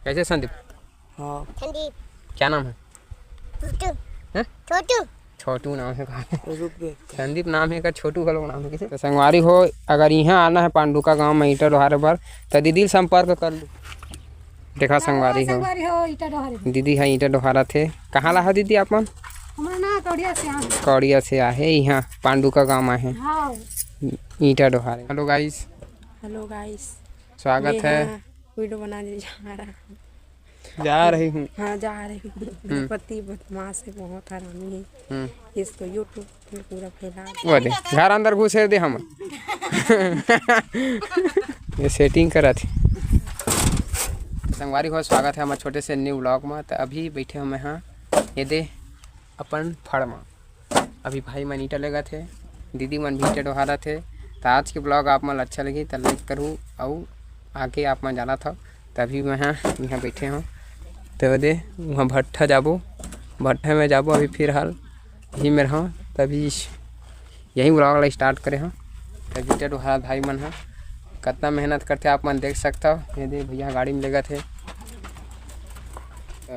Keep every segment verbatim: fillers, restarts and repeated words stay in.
कैसे संदीप? हाँ। संदीप। क्या नाम है? छोटू। हैं? छोटू। छोटू नाम है का? रुक बे। संदीप नाम है का, छोटू का लोग नाम है किसे? तो संगवारी हो, अगर इहाँ आना है पांडुका गांव में ईंटा डोहारे बर, तो दीदी ले संपर्क कर लू। देखा संगवारी हो, संगवारी हो, ईंटा डोहारे। दीदी ह ईंटा डोहारत हे। कहाँ ला हो दीदी आप मन? हमर ना कौड़िया से आए। कौड़िया से आहे, इहाँ पांडुका गांव आए हैं। हाँ। ईंटा डोहारे। Hello guys। Hello guys। स्वागत मैं है। हाँ, वीडियो बना दे जा रहा हूँ। जा रही हूँ। हाँ, जा रही हूँ। हम्म। मेरा पति बदमाश है, बहुत हरामी है। हम्म। इसको YouTube में पूरा फैला दे। वो दे, घर अंदर घुसे दे हम। ये setting करत हे। संगवारी हो, स्वागत है हमारे छोटे से new vlog में। तो अभी बैठे हमें हाँ, ये दे अपन फड़ में। अभी भाई मन ईंटा लेगत हे, दीदी मन भी ईंटा डोहारत हे। त आज के vlog आप मन ल अच्छा लगही त like करहू, अउ आगे आप मन जानत हव। त अभी मैं हा इहाँ बैठे हव, त दे उहाँ भट्ठा जाबो, भट्ठा में जाबो। अभी फिलहाल यही मेर हव, तभी यही vlog ला start करे हव। त ईंटा डोहार भाई मन ह कतना मेहनत करथे, आप मन देख सकथव। ये दे भैया गाड़ी में लेगत हे।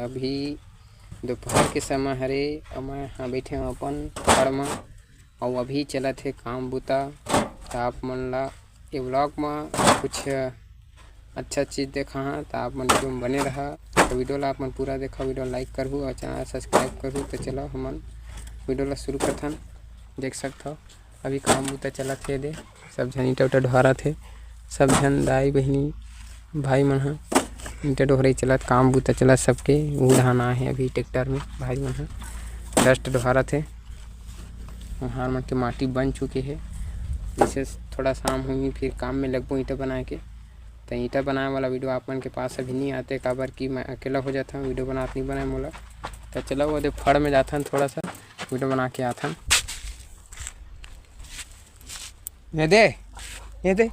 अभी दोपहर के समय हरे, अउ मैं हा बैठे हव अपन फड़ म, अउ अभी चलत हे काम बुता। त आप मन ला ये vlog म कुछ अच्छा चीज देखाहूँ, त आप मन video म बने रहा। त video ला आप मन पूरा देखा, video like करहू अउ channel subscribe करहू। त चलो हमन video ला शुरू करथन। देख सकथव अभी काम बुता चलत हे दे, सब झन ईंटा उटा डोहारत हे, सब झन दाई बहिनी भाई मन ह ईंटा डोहरई चलत, काम बुता चलत सबके। उधान आए हे अभी ट्रैक्टर में भाई मन ह, dust डोहारत हे। ओहार मन के माटी बन चुके हे, जैसे थोड़ा शाम होही फिर काम में लगबो ईंटा बनाए के। त ईंटा बनाए वाला video आप मन के पास अभी नहीं आते, काबर कि मैं अकेला हो जाता हूँ, video बनात नहीं बनाए मोला। त चलो वो दे फड़ में जाथन, थोड़ा सा video बना के आथन। ये दे, ये दे।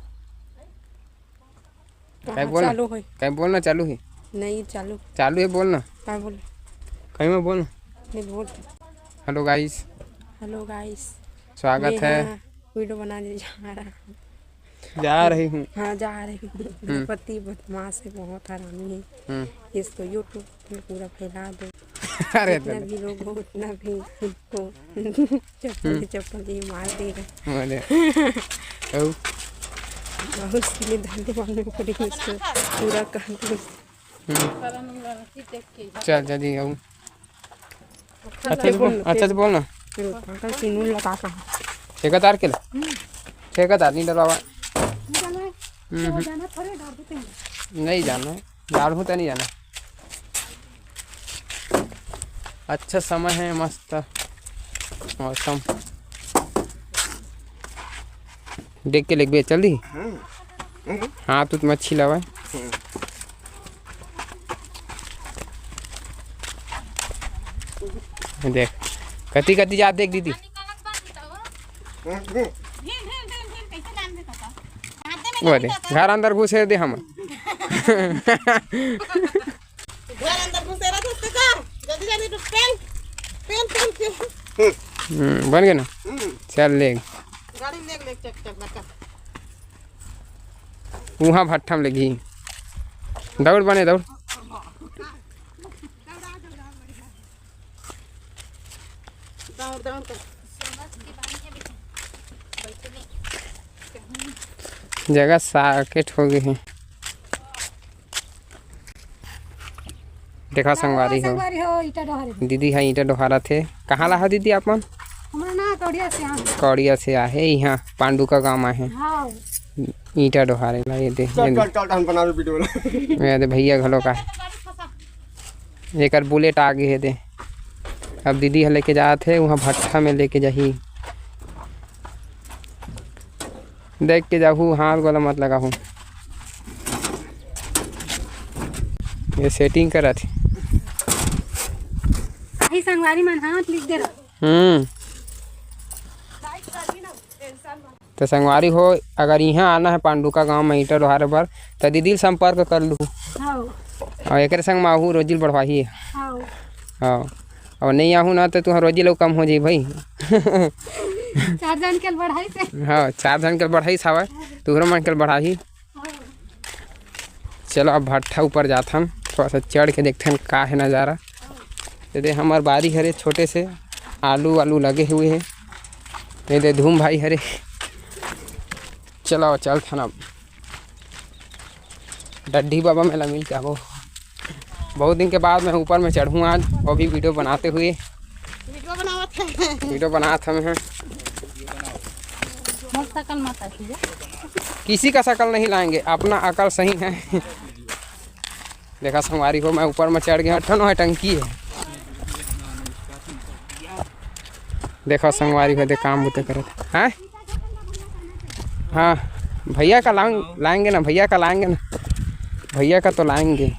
हाँ, कहीं बोल ना। चालू है। कहीं बोल ना, चालू है। नहीं, चालू। चालू है, बोल ना। हाँ, बोल। कहीं में बोल ना। नहीं, बोल। Hello guys। Hello guys। स्वागत मैं है। हाँ, video बनाने जा रहा हूँ। जा रही हूँ। हाँ, जा रही हूँ। मेरा हम्म। पति बदमाश है, बहुत हरामी है। हम्म। इसको YouTube में पूरा फैला दो। अरे जितना दादा। भी लोग हो, उतना भी इनको चप्पल हम्म। चप्पल ये मार देगा। अरे। अउ? बहुत सीने धंधे वाले को देखो, इसको पूरा कर दो। हम्म। चल, जल्दी आऊ। अच्छा से बोल, अच्छा से बोल ना। अंकल, चीनू लगा का। ठेकेदार के ले? हम्म। ठेकेदार नहीं डलवा। नहीं डलवा। हम्म। तो जाना थोड़े, डाल देते हैं। नहीं जाना, डालहूँ तो नहीं जाना। अच्छा समय है, मस्त मौसम। देख के लेगबे, चल दी। हाँ, तू तो मच्छी लावा। देख, कति कति जात देख दीदी। वो दे, घर अंदर घुसे दे हम। घर अंदर घुसे रहा था, उसके का? जल्दी, जल्दी, तो पेन, पेन, पेन, पेन। हम्म, बन गए ना? हम्म। चल, ले। गाड़ी ले, ले, चक, चक, लटका। उहाँ भट्ठा में लगी। दौड़ बने, दौड़। दौड़, दौड़ कर। जगह साकेट हो गए हैं। देखा संगवारी हो, संगवारी हो, ईंटा डोहारे। दीदी ह ईंटा डोहारत हे। कहाँ ला हो दीदी आप मन? हमर ना कौड़िया से आए। कौड़िया से आहे, इहाँ पांडुका गांव आहे। हाँ। ईंटा डोहारे ला, ये दे, चल, ये दे। चल, चल, हम बना लो वीडियो ला। ये दे भैया घलो का। एकर बुलेट आ गे हे दे। अब दीदी ह लेके जात हे, उहाँ भट्ठा में लेके जाही। देख के जाहू, हाथ गोला मत लगाहू। ये सेटिंग करत हे। आही संगवारी मन हाथ लिख दे रहा। हम्म। तो संगवारी हो, अगर इहाँ आना है पांडुका गांव में ईंटा डोहारे बर, तो दीदी ले संपर्क कर लू। हाँ। अउ एकरे संग में आहू रोजी ल बढ़वाही। हाँ। हाँ। अउ नहीं आहू ना, तो तुहार रोजी ल कम हो जाही भाई। चार झन के बढ़ाई से। हाँ, चार झन के बढ़ाई सावय, तुहरो मन के बढ़ाही। चलो, अब भट्ठा ऊपर जाथन। थोड़ा सा चढ़ के देखथन का हे नज़ारा। ये दे हमर बारी हरे, छोटे से आलू वालू लगे हुए हे। ये दे धूम भाई हरे। चलो चलथन अब डड्डी बाबा मेला मिल के आबो। बहुत दिन के बाद मैं ऊपर में चढ़ूँ आज, वो भी वीडियो बनाते हुए। वीडियो बनावत है। वीडियो बनात हमें हैं। मोर शकल मत आती है। किसी का शकल नहीं लाएंगे, अपना अकल सही है। देखा संगवारी हो, मैं ऊपर में चढ़ गया, ठनो है टंकी है। देखा संगवारी हो, दे काम बुते करत हैं। हाँ, भैया का लाएं-, लाएंगे ना, भैया का लाएंगे ना, भैया का तो लाएंगे।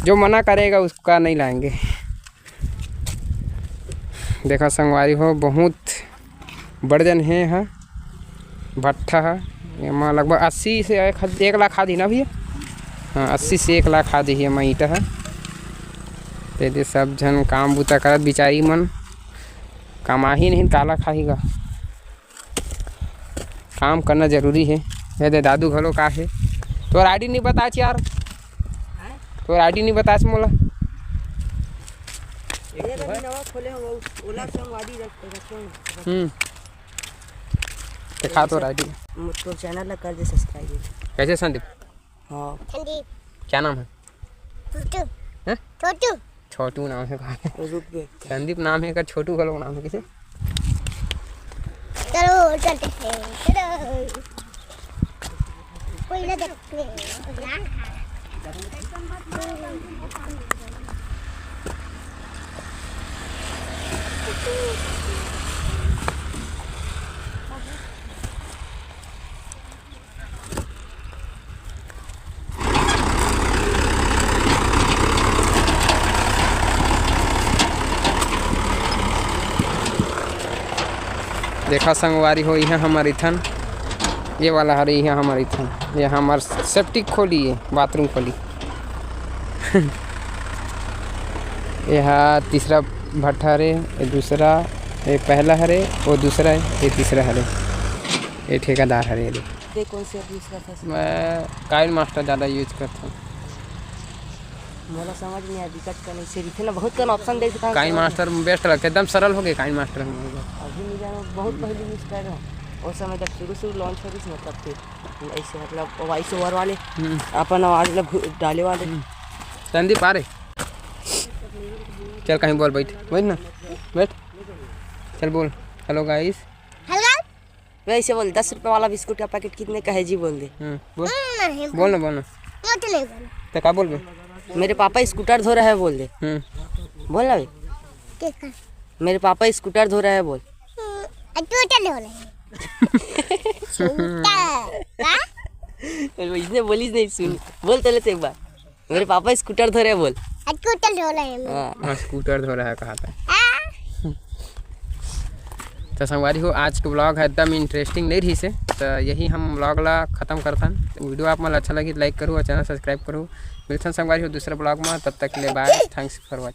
जो मना करेगा उसका नहीं लाएंगे। देखा संगवारी हो, बहुत बड़ जन हे ह, भट्ठा ह। एमा लगभग अस्सी से एक हज-, एक लाख आदि ना भैया? हाँ, अस्सी से एक लाख आदि हे एमा ईंटा ह। ते दे सब झन काम बूता करत बिचारी मन, कमाही नहीं काला खाही गा। काम करना जरूरी हे। ये दे दादू घलो का हे। तोर आईडी नहीं बताच यार। तोर आईडी नहीं बताच मोला। ये तो नवा खोले हो, ओला संगवारी रख, रखो ना। हम्म। दिखा तोर आईडी। तोर चैनल ला कर दे सब्सक्राइब। कैसे संदीप? हाँ। संदीप। क्या नाम है? छोटू। हैं? छोटू। छोटू नाम है का? रुक बे। संदीप नाम है का? छोटू घलो नाम है किसे? चलो, चलते हैं। चलो। कोई ना देखते हैं। देखा संगवारी हो, इहाँ हमर इथन, ये वाला हरे, इहाँ हमर इथन, ये हमर सेप्टिक खोली है, बाथरूम खोली। ये हा तीसरा भट्ठा हरे, ये दूसरा, ये पहला हरे, वो दूसरा है, ये तीसरा हरे, ये ठेकेदार हरे, ये देख। ते कौन से app use करथस? मैं काइन मास्टर ज़्यादा use करथों। मोला समझ नहीं आया, दिक्कत का नहीं से रहिथे ना, बहुत कन option देख सकथन। काइन मास्टर best लगथे, एकदम सरल हो गए काइन मास्टर। अभी नहीं जानो, बहुत पहले use कर रहे हो, उस समय जब शुरू शुरू launch हो रही थी, मतलब फिर ऐसे मतलब voice over वाले, हम्म। अपन आवाज़ मतलब घु-, डाले वाले। हम्म। संदीप आ रे, चल कहीं बोल, बैठ, बैठ ना, बैठ, चल बोल, hello guys। Hello। वैसे बोल, "दस रुपए वाला बिस्कुट का पैकेट कितने का है जी?" बोल दे। हम्म, बोल। हम्म, नहीं बोल ना, बोल ना। वो तो नहीं बोल। तो का बोलबे? "मेरे पापा स्कूटर धो रहे हैं," बोल दे। हम्म। बोल ना बे। किसका? "मेरे पापा स्कूटर धो रहे हैं," बोल। हम्म, तू चल हो रहे हैं। स्कूटर। का? इसने बोली नहीं सुन। बोल तो लेते एक बार। मेरे पापा स्कूटर धो रहे हैं बोल। स्कूटर धो रहे हैं। हाँ। हाँ, स्कूटर धो रहा है कहा था। हाँ। तो संगवारी हो, आज के vlog है एकदम interesting नहीं रही से, तो यही हम vlog ला खत्म करथन। वीडियो आप मन ला अच्छा लगी तो like करू और channel subscribe करू। मिलथन संगवारी हो दूसरा vlog में, तब तक के लिए bye, thanks for watching।